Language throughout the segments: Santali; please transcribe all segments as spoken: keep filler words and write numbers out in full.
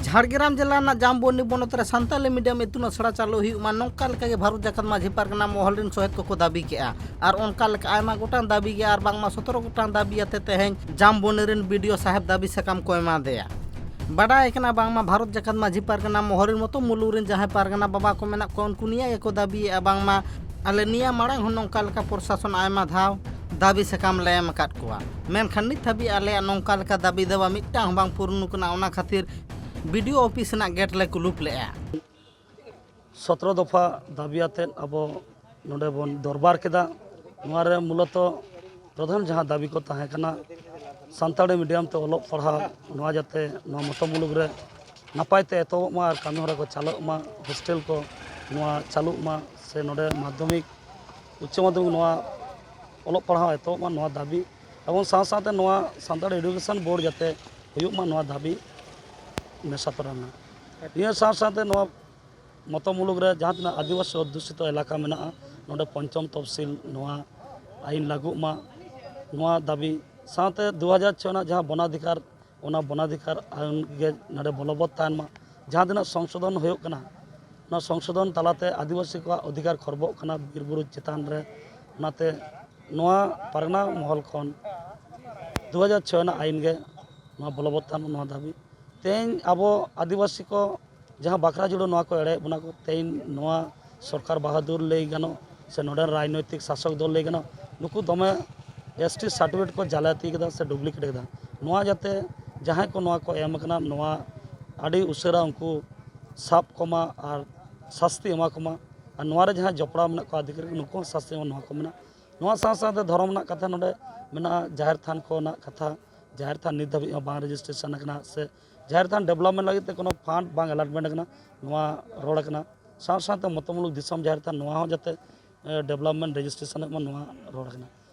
ᱡᱷᱟᱲᱜᱨᱟᱢ ᱡᱮᱞᱟ ᱨᱮᱱᱟᱜ ᱡᱟᱢᱵᱚᱱᱤ ᱵᱚᱱᱚᱛ ᱨᱮ ᱥᱟᱱᱛᱟᱞᱤ ᱢᱤᱰᱤᱭᱟᱢ ᱤᱛᱩᱱ ᱟᱥᱲᱟ ᱪᱟᱹᱞᱩ ᱦᱩᱭᱩᱜ ᱢᱟ, ᱱᱚᱝᱠᱟ ᱞᱮᱠᱟᱜᱮ ᱵᱷᱟᱨᱚᱛ ᱡᱟᱠᱟᱛ ᱢᱟᱹᱡᱷᱤ ᱯᱟᱨᱜᱟᱱᱟ ᱢᱚᱦᱚᱞ ᱨᱮᱱ ᱥᱚᱦᱮᱫ ᱠᱚᱠᱚ ᱫᱟᱹᱵᱤ ᱠᱮᱜᱼᱟ᱾ ᱟᱨ ᱚᱱᱠᱟ ᱞᱮᱠᱟ ᱟᱭᱢᱟ ᱜᱚᱴᱟᱝ ᱫᱟᱹᱵᱤ ᱜᱮ ᱟᱨ ᱵᱟᱝᱢᱟ ᱥᱚᱛᱨᱚ ᱜᱚᱴᱟᱝ ᱫᱟᱹᱵᱤ ᱟᱛᱮ ᱛᱮᱦᱮᱧ ᱡᱟᱢᱵᱚᱱᱤ ᱨᱮᱱ ᱵᱤ ᱰᱤ ᱳ ᱥᱟᱦᱮᱵᱽ ᱫᱟᱹᱵᱤ ᱥᱟᱠᱟᱢ ᱠᱚ ᱮᱢᱟ ᱫᱮᱭᱟ᱾ ᱵᱟᱰᱟᱭ ᱠᱟᱱᱟ ᱵᱟᱝᱢᱟ ᱵᱷᱟᱨᱚᱛ ᱡᱟᱠᱟᱛ ᱢᱟᱹᱡᱷᱤ ᱯᱟᱨᱜᱟᱱᱟ ᱢᱚᱦᱚᱞ ᱨᱮᱱ ᱢᱚᱛᱚ ᱢᱩᱞᱩᱠ ᱨᱮᱱ ᱡᱟᱦᱟᱸᱭ ᱯᱟᱨᱜᱟᱱᱟ ᱵᱟᱵᱟ ᱠᱚ ᱢᱮᱱᱟᱜ ᱠᱚᱣᱟ, ᱩᱱᱠᱩ ᱱᱤᱭᱟᱹ ᱜᱮᱠᱚ ᱫᱟᱹᱵᱤᱭᱮᱫᱼᱟ ᱵᱟᱝᱢᱟ ᱟᱞᱮ ᱱᱤᱭᱟᱹ ᱢᱟᱲᱟᱝ ᱦᱚᱸ ᱱᱚᱝᱠᱟ ᱞᱮᱠᱟ ᱯᱨᱚᱥᱟᱥᱚᱱ ᱟᱭᱢᱟ ᱫᱷᱟᱣ ᱫᱟᱹᱵᱤ ᱥᱟᱠᱟᱢ ᱞᱮ ᱮᱢ ᱟᱠᱟᱫ ᱠᱚᱣᱟ, ᱢᱮᱱᱠᱷᱟᱱ ᱱᱤᱛ ᱦᱟᱹᱵᱤᱡ ᱟᱞᱮᱭᱟᱜ ᱱᱚᱝᱠᱟ ᱞᱮᱠᱟ ᱫᱟᱹᱵᱤ ᱫᱟᱣᱟ ᱢᱤᱫᱴᱟᱝ ᱦᱚᱸ ᱵᱟᱝ ᱯᱩᱨᱱᱩ ᱠᱟᱱᱟ᱾ ᱚᱱᱟ ᱠᱷᱟᱹᱛᱤᱨ ᱵᱤ ᱰᱤ ᱳ ᱚᱯᱷᱤᱥ ᱨᱮᱱᱟᱜ ᱜᱮᱴ ᱞᱮ ᱠᱩᱞᱩᱯ ᱞᱮᱫᱼᱟ᱾ ᱥᱚᱛᱨᱚ ᱫᱚᱯᱷᱟ ᱫᱟᱹᱵᱤ ᱟᱛᱮᱫ ᱟᱵᱚ ᱱᱚᱰᱮ ᱵᱚᱱ ᱫᱚᱨᱵᱟᱨ ᱠᱮᱫᱟ᱾ ᱱᱚᱣᱟ ᱨᱮ ᱢᱩᱞᱚᱛᱚ ᱯᱨᱚᱫᱷᱟᱱ ᱡᱟᱦᱟᱸ ᱫᱟᱹᱵᱤ ᱠᱚ ᱛᱟᱦᱮᱸ ᱠᱟᱱᱟ, ᱥᱟᱱᱛᱟᱲᱤ ᱢᱤᱰᱤᱭᱟᱢ ᱛᱮ ᱚᱞᱚᱜ ᱯᱟᱲᱦᱟᱣ, ᱱᱚᱣᱟ ᱡᱟᱛᱮ ᱱᱚᱣᱟ ᱢᱚᱛᱚ ᱢᱩᱞᱩᱠ ᱨᱮ ᱱᱟᱯᱟᱭ ᱛᱮ ᱮᱛᱚᱦᱚᱵᱚᱜ ᱢᱟ ᱟᱨ ᱠᱟᱹᱢᱤ ᱦᱚᱨᱟ ᱠᱚ ᱪᱟᱞᱟᱜ ᱢᱟ, ᱦᱳᱥᱴᱮᱞ ᱠᱚ ᱱᱚᱣᱟ ᱪᱟᱹᱞᱩᱜ ᱢᱟ, ᱥᱮ ᱱᱚᱰᱮ ᱢᱟᱫᱽᱫᱷᱚᱢᱤᱠ, ᱩᱪᱪᱚ ᱢᱟᱫᱽᱫᱷᱚᱢᱤᱠ ᱱᱚᱣᱟ ᱚᱞᱚᱜ ᱯᱟᱲᱦᱟᱣ ᱮᱛᱚᱦᱚᱵ ᱢᱟ, ᱱᱚᱣᱟ ᱫᱟᱹᱵᱤ᱾ ᱮᱵᱚᱝ ᱥᱟᱶ ᱥᱟᱶᱛᱮ ᱱᱚᱣᱟ ᱥᱟᱱᱛᱟᱲ ᱮᱰᱩᱠᱮᱥᱚᱱ ᱵᱳᱨᱰ ᱡᱟᱛᱮ ᱦᱩᱭᱩᱜ ᱢᱟ, ᱱᱚᱣᱟ ᱫᱟᱹᱵᱤ ᱢᱮᱥᱟ ᱛᱚᱨᱟ ᱞᱮᱱᱟ᱾ ᱱᱤᱭᱟᱹ ᱥᱟᱶ ᱥᱟᱶᱛᱮ ᱱᱚᱣᱟ ᱢᱚᱛᱚ ᱢᱩᱞᱩᱠ ᱨᱮ ᱡᱟᱦᱟᱸ ᱛᱤᱱᱟᱹᱜ ᱟᱹᱫᱤᱵᱟᱹᱥᱤ ᱚᱫᱽᱫᱷᱩᱥᱤᱛᱚ ᱮᱞᱟᱠᱟ ᱢᱮᱱᱟᱜᱼᱟ, ᱱᱚᱰᱮ ᱯᱚᱧᱪᱚᱢ ᱛᱚᱯᱥᱤᱞ ᱱᱚᱣᱟ ᱟᱹᱭᱤᱱ ᱞᱟᱹᱜᱩᱜ ᱢᱟ, ᱱᱚᱣᱟ ᱫᱟᱹᱵᱤ᱾ ᱥᱟᱶᱛᱮ ᱫᱩ ᱦᱟᱡᱟᱨ ᱪᱷᱚᱭ ᱨᱮᱱᱟᱜ ᱡᱟᱦᱟᱸ ᱵᱚᱱᱟᱫᱷᱤᱠᱟᱨ, ᱚᱱᱟ ᱵᱚᱱᱟᱫᱷᱤᱠᱟᱨ ᱟᱹᱭᱤᱱ ᱜᱮ ᱱᱚᱰᱮ ᱵᱚᱞᱚᱵᱚᱛ ᱛᱟᱦᱮᱱ ᱢᱟ᱾ ᱡᱟᱦᱟᱸ ᱛᱤᱱᱟᱹᱜ ᱥᱚᱝᱥᱳᱫᱷᱚᱱ ᱦᱩᱭᱩᱜ ᱠᱟᱱᱟ, ᱚᱱᱟ ᱥᱚᱝᱥᱳᱫᱷᱚᱱ ᱛᱟᱞᱟᱛᱮ ᱟᱹᱫᱤᱵᱟᱹᱥᱤ ᱠᱚᱣᱟᱜ ᱚᱫᱷᱤᱠᱟᱨ ᱠᱷᱚᱨᱵᱚᱜ ᱠᱟᱱᱟ ᱵᱤᱨ ᱵᱩᱨᱩ ᱪᱮᱛᱟᱱ ᱨᱮ᱾ ᱚᱱᱟᱛᱮ ᱱᱚᱣᱟ ᱯᱟᱨᱜᱟᱱᱟ ᱢᱚᱦᱚᱞ ᱠᱷᱚᱱ ᱫᱩ ᱦᱟᱡᱟᱨ ᱪᱷᱚᱭ ᱨᱮᱱᱟᱜ ᱟᱹᱭᱤᱱ ᱜᱮ ᱱᱚᱣᱟ ᱵᱚᱞᱚᱵᱚᱛ ᱛᱟᱦᱮᱱ ᱢᱟ, ᱱᱚᱣᱟ ᱫᱟᱹᱵᱤ᱾ ᱛᱮᱦᱮᱧ ᱟᱵᱚ ᱟᱹᱫᱤᱵᱟᱹᱥᱤ ᱠᱚ ᱡᱟᱦᱟᱸ ᱵᱟᱠᱷᱨᱟ ᱡᱩᱲᱟᱹ ᱱᱚᱣᱟ ᱠᱚ ᱮᱲᱮᱭᱮᱫ ᱵᱚᱱᱟ ᱠᱚ, ᱛᱮᱦᱮᱧ ᱱᱚᱣᱟ ᱥᱚᱨᱠᱟᱨ ᱵᱟᱦᱟᱫᱩᱨ ᱞᱟᱹᱭ ᱜᱟᱱᱚᱜ, ᱥᱮ ᱱᱚᱰᱮᱱ ᱨᱟᱡᱽᱱᱳᱭᱛᱤᱠ ᱥᱟᱥᱚᱠ ᱫᱚᱞ ᱞᱟᱹᱭ ᱜᱟᱱᱚᱜ, ᱱᱩᱠᱩ ᱫᱚᱢᱮ ᱮᱥ ᱴᱤ ᱥᱟᱨᱴᱤᱯᱷᱤᱠᱮᱴ ᱠᱚ ᱡᱟᱞᱟᱛᱤ ᱠᱮᱫᱟ ᱥᱮ ᱰᱩᱯᱞᱤᱠᱮᱴ ᱠᱮᱫᱟ᱾ ᱱᱚᱣᱟ ᱡᱟᱛᱮ ᱡᱟᱦᱟᱸᱭ ᱠᱚ ᱱᱚᱣᱟ ᱠᱚ ᱮᱢ ᱠᱟᱱᱟ, ᱱᱚᱣᱟ ᱟᱹᱰᱤ ᱩᱥᱟᱹᱨᱟ ᱩᱱᱠᱩ ᱥᱟᱵ ᱠᱚᱢᱟ ᱟᱨ ᱥᱟᱥᱛᱤ ᱮᱢᱟ ᱠᱚᱢᱟ᱾ ᱟᱨ ᱱᱚᱣᱟ ᱨᱮ ᱡᱟᱦᱟᱸᱭ ᱡᱚᱯᱲᱟᱣ ᱢᱮᱱᱟᱜ ᱠᱚᱣᱟ ᱟᱫᱷᱤᱠᱟᱨᱤ, ᱱᱩᱠᱩ ᱦᱚᱸ ᱥᱟᱥᱛᱤ ᱮᱢᱟ, ᱱᱚᱣᱟ ᱠᱚ ᱢᱮᱱᱟᱜᱼᱟ᱾ ᱱᱚᱣᱟ ᱥᱟᱶ ᱥᱟᱶᱛᱮ ᱫᱷᱚᱨᱚᱢ ᱨᱮᱱᱟᱜ ᱠᱟᱛᱷᱟ ᱱᱚᱰᱮ ᱢᱮᱱᱟᱜᱼᱟ, ᱡᱟᱦᱮᱨ ᱛᱷᱟᱱ ᱠᱚ ᱨᱮᱱᱟᱜ ᱠᱟᱛᱷᱟ, ᱡᱟᱦᱮᱨ ᱛᱷᱟᱱ ᱱᱤᱛ ᱫᱷᱟᱹᱵᱤᱡ ᱦᱚᱸ ᱵᱟᱝ ᱨᱮᱡᱤᱥᱴᱨᱮᱥᱚᱱ ᱟᱠᱟᱱᱟ, ᱥᱮ ᱡᱟᱦᱮᱨ ᱛᱷᱟᱱ ᱰᱮᱵᱷᱞᱚᱯᱢᱮᱱᱴ ᱞᱟᱹᱜᱤᱫ ᱛᱮ ᱠᱳᱱᱳ ᱯᱷᱟᱱᱰ ᱵᱟᱝ ᱮᱞᱟᱴᱢᱮᱱᱴ ᱟᱠᱟᱱᱟ, ᱱᱚᱣᱟ ᱨᱚᱲ ᱟᱠᱟᱱᱟ᱾ ᱥᱟᱶ ᱥᱟᱶᱛᱮ ᱢᱚᱛᱚᱢᱩᱞᱩᱠ ᱫᱤᱥᱚᱢ ᱡᱟᱦᱮᱨ ᱛᱷᱟᱱ, ᱱᱚᱣᱟ ᱦᱚᱸ ᱡᱟᱛᱮ, ᱮ, ᱰᱮᱵᱷᱞᱚᱯᱢᱮᱱᱴ ᱨᱮᱡᱤᱥᱴᱨᱮᱥᱚᱱ ᱦᱩᱭᱩᱜ ᱢᱟ, ᱱᱚᱣᱟ ᱨᱚᱲ ᱟᱠᱟᱱᱟ᱾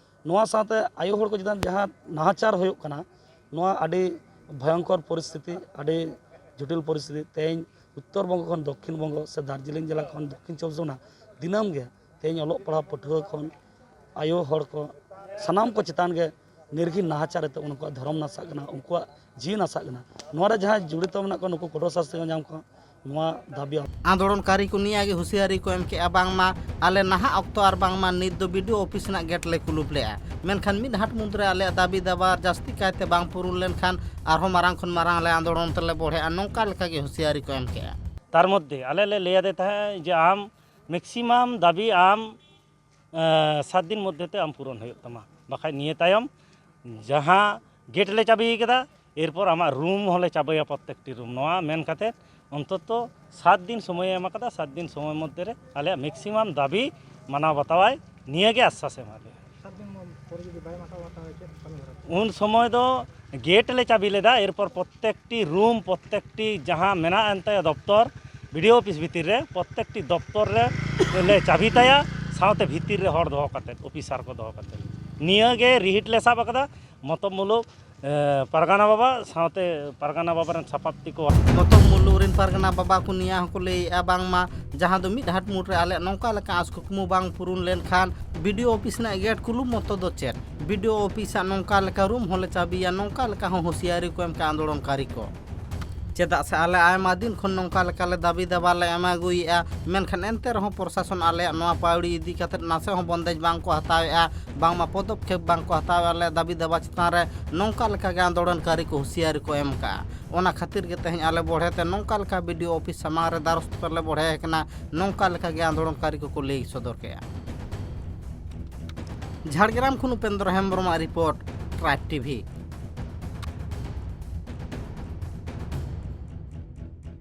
ᱱᱚᱣᱟ ᱥᱟᱶᱛᱮ ᱟᱭᱳ ᱦᱚᱲ ᱠᱚ ᱪᱮᱛᱟᱱ ᱡᱟᱦᱟᱸ ᱱᱟᱦᱟᱪᱟᱨ ᱦᱩᱭᱩᱜ ᱠᱟᱱᱟ, ᱱᱚᱣᱟ ᱟᱹᱰᱤ ᱵᱷᱚᱭᱚᱝᱠᱚᱨ ᱯᱚᱨᱤᱥᱛᱷᱤᱛᱤ, ᱟᱹᱰᱤ ᱡᱚᱴᱤᱞ ᱯᱚᱨᱤᱥᱛᱷᱤᱛᱤ᱾ ᱛᱮᱦᱮᱧ ᱩᱛᱛᱚᱨ ᱵᱚᱝᱜᱚ ᱠᱷᱚᱱ ᱫᱚᱠᱠᱷᱤᱱ ᱵᱚᱝᱜᱚ ᱥᱮ ᱫᱟᱨᱡᱤᱞᱤᱝ ᱡᱮᱞᱟ ᱠᱷᱚᱱ ᱫᱚᱠᱠᱷᱤᱱ ᱪᱚᱵᱵᱤᱥ ᱯᱚᱨᱜᱚᱱᱟ ᱫᱤᱱᱟᱹᱢ ᱜᱮ ᱛᱮᱦᱮᱧ ᱚᱞᱚᱜ ᱯᱟᱲᱦᱟᱣ ᱯᱟᱹᱴᱷᱩᱣᱟᱹ ᱠᱷᱚᱱ ᱟᱭᱳ ᱦᱚᱲ ᱠᱚ, ᱥᱟᱱᱟᱢ ᱠᱚ ᱪᱮᱛᱟᱱ ᱜᱮ ᱱᱤᱨᱜᱷᱤᱱ ᱱᱟᱦᱟᱪᱟᱨ ᱨᱮᱛᱮ ᱩᱱᱠᱩᱣᱟᱜ ᱫᱷᱚᱨᱚᱢ ᱱᱟᱥᱟᱜ ᱠᱟᱱᱟ, ᱩᱱᱠᱩᱣᱟᱜ ᱡᱤᱣᱤ ᱱᱟᱥᱟᱜ ᱠᱟᱱᱟ᱾ ᱱᱚᱣᱟ ᱨᱮ ᱡᱟᱦᱟᱸᱭ ᱡᱚᱲᱤᱛᱚ ᱢᱮᱱᱟᱜ ᱠᱚᱣᱟ, ᱱᱩᱠᱩ ᱠᱚᱴᱚᱨ ᱥᱟᱥᱛᱤ ᱠᱚ ᱧᱟᱢ ᱠᱚᱣᱟ, ᱱᱚᱣᱟ ᱫᱟᱹᱵᱤ᱾ ᱟᱸᱫᱳᱲᱚᱱᱠᱟᱨᱤ ᱠᱚ ᱱᱤᱭᱟᱹ ᱜᱮ ᱦᱩᱸᱥᱤᱭᱟᱨᱤ ᱠᱚ ᱮᱢ ᱠᱮᱜᱼᱟ, ᱵᱟᱝᱢᱟ ᱟᱞᱮ ᱱᱟᱦᱟᱜ ᱚᱠᱛᱚ ᱟᱨ ᱵᱟᱝᱢᱟ ᱱᱤᱛ ᱫᱚ ᱵᱤ ᱰᱤ ᱳ ᱚᱯᱷᱤᱥ ᱨᱮᱱᱟᱜ ᱜᱮᱴ ᱞᱮ ᱠᱩᱞᱩᱯ ᱞᱮᱜᱼᱟ, ᱢᱮᱱᱠᱷᱟᱱ ᱢᱤᱫ ᱦᱟᱴ ᱢᱩᱫᱽ ᱨᱮ ᱟᱞᱮᱭᱟᱜ ᱫᱟᱹᱵᱤ ᱫᱟᱵᱟ ᱡᱟᱹᱥᱛᱤ ᱠᱟᱭᱛᱮ ᱵᱟᱝ ᱯᱩᱨᱩᱱ ᱞᱮᱱᱠᱷᱟᱱ ᱟᱨᱦᱚᱸ ᱢᱟᱨᱟᱝ ᱠᱷᱚᱱ ᱢᱟᱨᱟᱝ ᱞᱮ ᱟᱸᱫᱳᱲᱚᱱ ᱛᱮᱞᱮ ᱵᱚᱲᱦᱮᱜᱼᱟ, ᱱᱚᱝᱠᱟ ᱞᱮᱠᱟ ᱜᱮ ᱦᱩᱸᱥᱤᱭᱟᱨᱤ ᱠᱚ ᱮᱢ ᱠᱮᱜᱼᱟ᱾ ᱛᱟᱨ ᱢᱚᱫᱽᱫᱷᱮ ᱟᱞᱮ ᱞᱮ ᱞᱟᱹᱭ ᱟᱫᱮ ᱛᱟᱦᱮᱸᱫ ᱡᱮ ᱟᱢ ᱢᱮᱠᱥᱤᱢᱟᱢ ᱫᱟᱹᱵᱤ ᱟᱢ ᱮᱸ, ᱥᱟᱛ ᱫᱤᱱ ᱢᱚᱫᱽᱫᱷᱮ ᱛᱮ ᱟᱢ ᱯᱩᱨᱚᱱ ᱦᱩᱭᱩᱜ ᱛᱟᱢᱟ, ᱵᱟᱠᱷᱟᱡ ᱱᱤᱭᱟᱹ ᱛᱟᱭᱚᱢ ᱡᱟᱦᱟᱸ ᱜᱮᱴ ᱞᱮ ᱪᱟᱵᱤ ᱠᱟᱫᱟ, ᱮᱨᱯᱚᱨ ᱟᱢᱟᱜ ᱨᱩᱢ ᱦᱚᱸᱞᱮ ᱪᱟᱵᱤᱭᱟ, ᱯᱨᱚᱛᱮᱠᱴᱤ ᱨᱩᱢ᱾ ᱱᱚᱣᱟ ᱢᱮᱱ ᱠᱟᱛᱮ ᱚᱱᱛᱚᱛᱚ ᱥᱟᱛ ᱫᱤᱱ ᱥᱚᱢᱚᱭᱮ ᱮᱢ ᱠᱟᱫᱟ᱾ ᱥᱟᱛ ᱫᱤᱱ ᱥᱚᱢᱚᱭ ᱢᱚᱫᱽᱫᱷᱮ ᱨᱮ ᱟᱞᱮᱭᱟᱜ ᱢᱮᱠᱥᱤᱢᱟᱢ ᱫᱟᱹᱵᱤ ᱢᱟᱱᱟᱣ ᱵᱟᱛᱟᱣᱟᱭ, ᱱᱤᱭᱟᱹ ᱜᱮ ᱟᱥᱥᱟᱥ ᱮ ᱮᱢᱟ ᱞᱮᱭᱟ᱾ ᱥᱟᱛ ᱫᱤᱱ ᱯᱚᱨᱮ ᱡᱩᱫᱤ ᱵᱟᱭ ᱢᱟᱱᱟᱣ ᱵᱟᱛᱟᱣᱟ, ᱪᱮᱫ ᱠᱟᱹᱢᱤ ᱦᱚᱨᱟ? ᱩᱱ ᱥᱚᱢᱚᱭ ᱫᱚ ᱜᱮᱴ ᱞᱮ ᱪᱟᱵᱤ ᱞᱮᱫᱟ, ᱮᱨᱯᱚᱨ ᱯᱨᱚᱛᱮᱠᱴᱤ ᱨᱩᱢ, ᱯᱨᱚᱛᱮᱠᱴᱤ ᱡᱟᱦᱟᱸ ᱢᱮᱱᱟᱜ ᱮᱱᱛᱮ ᱫᱚᱯᱛᱚᱨ, ᱵᱤ ᱰᱤ ᱳ ᱚᱯᱷᱤᱥ ᱵᱷᱤᱛᱤᱨ ᱨᱮ ᱯᱨᱚᱛᱮᱠᱴᱤ ᱫᱚᱯᱛᱚᱨ ᱨᱮ ᱞᱮ ᱪᱟᱵᱤ ᱛᱟᱭᱟ, ᱥᱟᱶᱛᱮ ᱵᱷᱤᱛᱤᱨ ᱨᱮ ᱦᱚᱲ ᱫᱚᱦᱚ ᱠᱟᱛᱮ, ᱚᱯᱷᱤᱥᱟᱨ ᱠᱚ ᱫᱚᱦᱚ ᱠᱟᱛᱮ᱾ ᱱᱤᱭᱟᱹ ᱜᱮ ᱨᱤᱦᱤᱴ ᱞᱮ ᱥᱟᱵ ᱟᱠᱟᱫᱟ᱾ ᱢᱚᱛᱚᱵ ᱢᱩᱞᱩᱠ, ᱮ, ᱯᱟᱨᱜᱟᱱᱟ ᱵᱟᱵᱟ ᱥᱟᱶᱛᱮ ᱯᱟᱨᱜᱟᱱᱟ ᱵᱟᱵᱟ ᱨᱮᱱ ᱥᱟᱯᱟᱵ ᱛᱤ ᱠᱚ᱾ ᱢᱚᱛᱚᱵ ᱢᱩᱞᱩᱠ ᱨᱮᱱ ᱯᱟᱨᱜᱟᱱᱟ ᱵᱟᱵᱟ ᱠᱚ ᱱᱤᱭᱟᱹ ᱦᱚᱸᱠᱚ ᱞᱟᱹᱭᱮᱜᱼᱟ, ᱵᱟᱝᱢᱟ ᱡᱟᱦᱟᱸ ᱫᱚ ᱢᱤᱫ ᱦᱟᱴ ᱢᱩᱴ ᱨᱮ ᱟᱞᱮᱭᱟᱜ ᱱᱚᱝᱠᱟ ᱞᱮᱠᱟ ᱟᱸᱥ ᱠᱩᱠᱢᱩ ᱵᱟᱝ ᱯᱩᱨᱩᱱ ᱞᱮᱱᱠᱷᱟᱱ ᱵᱤ ᱰᱤ ᱳ ᱚᱯᱷᱤᱥ ᱨᱮᱱᱟᱜ ᱜᱮᱴ ᱠᱩᱞᱩ ᱢᱚᱛᱚ ᱫᱚ ᱪᱮᱫ, ᱵᱤ ᱰᱤ ᱳ ᱚᱯᱷᱤᱥᱟᱜ ᱱᱚᱝᱠᱟ ᱞᱮᱠᱟ ᱨᱩᱢ ᱦᱚᱸᱞᱮ ᱪᱟᱵᱤᱭᱟ, ᱱᱚᱝᱠᱟ ᱞᱮᱠᱟ ᱦᱚᱸ ᱦᱩᱸᱥᱤᱭᱟᱨᱤ ᱠᱚ ᱮᱢ ᱠᱟᱜᱼᱟ ᱟᱸᱫᱳᱲᱚᱱᱠᱟᱨᱤ ᱠᱚ᱾ ᱪᱮᱫᱟᱜ ᱥᱮ ᱟᱞᱮ ᱟᱭᱢᱟ ᱫᱤᱱ ᱠᱷᱚᱱ ᱱᱚᱝᱠᱟ ᱞᱮᱠᱟᱞᱮ ᱫᱟᱹᱵᱤ ᱫᱟᱵᱟ ᱞᱮ ᱮᱢ ᱟᱹᱜᱩᱭᱮᱫᱼᱟ, ᱢᱮᱱᱠᱷᱟᱱ ᱮᱱᱛᱮ ᱨᱮᱦᱚᱸ ᱯᱨᱚᱥᱟᱥᱚᱱ ᱟᱞᱮᱭᱟᱜ ᱱᱚᱣᱟ ᱯᱟᱹᱣᱲᱤ ᱤᱫᱤ ᱠᱟᱛᱮᱫ ᱱᱟᱥᱮ ᱦᱚᱸ ᱵᱚᱱᱫᱮᱡᱽ ᱵᱟᱝ ᱠᱚ ᱦᱟᱛᱟᱣᱮᱫᱼᱟ, ᱵᱟᱝᱢᱟ ᱯᱚᱫᱚᱠᱷᱮᱯ ᱵᱟᱝ ᱠᱚ ᱦᱟᱛᱟᱣᱮᱫᱼᱟ᱾ ᱟᱞᱮᱭᱟᱜ ᱫᱟᱹᱵᱤ ᱫᱟᱵᱟ ᱪᱮᱛᱟᱱ ᱨᱮ ᱱᱚᱝᱠᱟ ᱞᱮᱠᱟᱜᱮ ᱟᱸᱫᱳᱲᱚᱱᱠᱟᱨᱤ ᱠᱚ ᱦᱩᱸᱥᱤᱭᱟᱨᱤ ᱠᱚ ᱮᱢ ᱠᱟᱜᱼᱟ᱾ ᱚᱱᱟ ᱠᱷᱟᱹᱛᱤᱨ ᱜᱮ ᱛᱮᱦᱮᱧ ᱟᱞᱮ ᱵᱚᱲᱦᱮ ᱛᱮ ᱱᱚᱝᱠᱟ ᱞᱮᱠᱟ ᱵᱤ ᱰᱤ ᱳ ᱚᱯᱷᱤᱥ ᱥᱟᱢᱟᱝ ᱨᱮ ᱫᱟᱨᱚᱥ ᱨᱮᱞᱮ ᱵᱚᱲᱦᱮ ᱟᱠᱟᱱᱟ, ᱱᱚᱝᱠᱟ ᱞᱮᱠᱟᱜᱮ ᱟᱸᱫᱳᱲᱚᱱᱠᱟᱨᱤ ᱠᱚᱠᱚ ᱞᱟᱹᱭ ᱥᱚᱫᱚᱨ ᱠᱮᱜᱼᱟ᱾ ᱡᱷᱟᱲᱜᱨᱟᱢ ᱠᱷᱚᱱ ᱩᱯᱮᱱᱫᱨᱚ ᱦᱮᱢᱵᱨᱚᱢᱟᱜ ᱨᱤᱯᱳᱨᱴ, ᱴᱨᱟᱭᱤᱵᱽ ᱴᱤ ᱵᱷᱤ᱾